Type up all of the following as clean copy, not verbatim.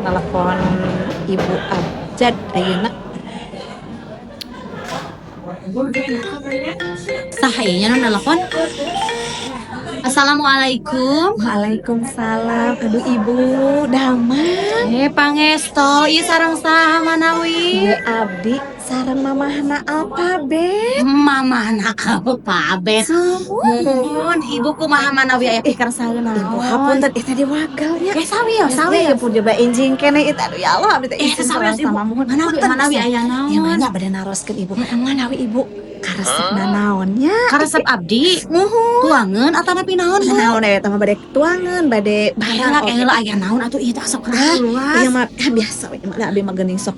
Telepon Ibu Abjad ayeuna. Saha ieu nya nu nelpon? Assalamualaikum. Waalaikumsalam. Aduh, Ibu, damang? Eh, pangesto, ieu sareng saha manawi? Ieu abdi sareng mamahna Alphabet. Mamahna Alphabet. Muhun, Ibu kumaha manawi aya pikersa naon? Ibu, hapunten, ih tadi wagel nya. Eh, sawios, Sawi sawios. Ya pun coba enjing keneh itu, aduh ya Allah, abdi teh Eh, izin sawios, Ibu. sama muhun. Manawi Punten manawi pisan. aya naon? Ya mah bade naroskeun, Ibu. Manawi Ibu karesep naon nya? Karesep abdi? Muhun. Tuangeun atanapi naon, Bu? Naon eta mah bade tuangeun, bade Heula barang. Heula aya naon atuh ieu teh sok Ah, luas. iya mah ah, biasa we mah abdi mah geuning sok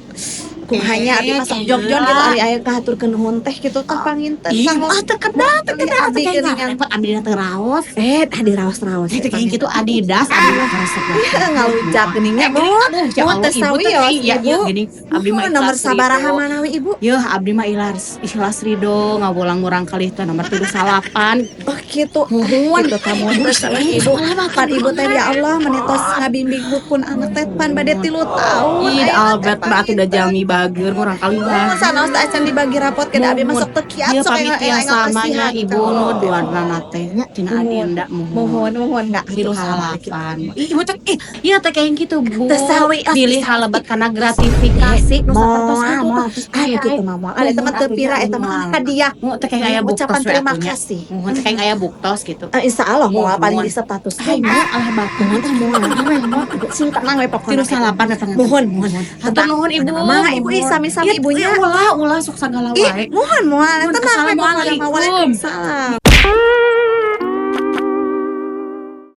kumaha nya, abdi mah sok Eh, jogjon heula. Gitu ari aya kahaturkeun nuhun teh kitu tah panginten. Ih, ah, teu kedah, teu kedah, Abdi teu geuningan. Repot abdi teu raos. Eh, tadi raos-raos. Itu kayak gitu Adidas, abdi mah karesep lah. Ngalujak geuning nya, Bu. Aduh, ya Muhun, Allah, teu Ibu teh sawios, iya, Ibu. iya, gini. Abdi mah Muhun, nomor ikhlas sabaraha ridho. Manawi, Ibu? Yeuh, abdi mah ikhlas, ikhlas ridho ngawulang murang kali teh nomor 38. Oh, gitu. Muhun. Gitu kamu terus Ibu. Pan Ibu teh ya Allah meni tos ngabimbing bukun anak teh pan bade 3 tahun. Ih, Ayeuna teh Albert mah atuh da panginten. jalmi bager murang kali Muhun, bager. Sanaos teh acan dibagi rapot ke da abdi mah sok teu kiat Ieu sok pamit tiasa mah nya, Ibu, nu duanana teh nya tina Adinda, muhun. Muhun, muhun enggak 38. Ih, Ibu teh ih, ieu teh kayak gitu, Bu. Teu sawios. Pilih halebet kana gratifikasi nu sapertos Moal, kitu moal. tah. Ah, gitu mah moal. Ada teman teu pira eta mah kan hadiah. Mu teh kayak aya buktos Ucapan we terima atuh nya. Kasih. Muhun teh kayak aya buktos gitu. Eh, insya Allah moal, paling Muhun. di status. Ay, mu alah bapak. Muhun ah, moal. Moal. Sing tenang we pokona. 38 datang. Muhun, muhun. Hatur nuhun, Ibu. Mangga, Ibu, ih, sami-sami Ieu, ibunya. Ulah, ulah sok sagala Ih, wae. muhun, muhun. Muhun, Tenang we pokona mah. assalamualaikum. Waalaikumsalam.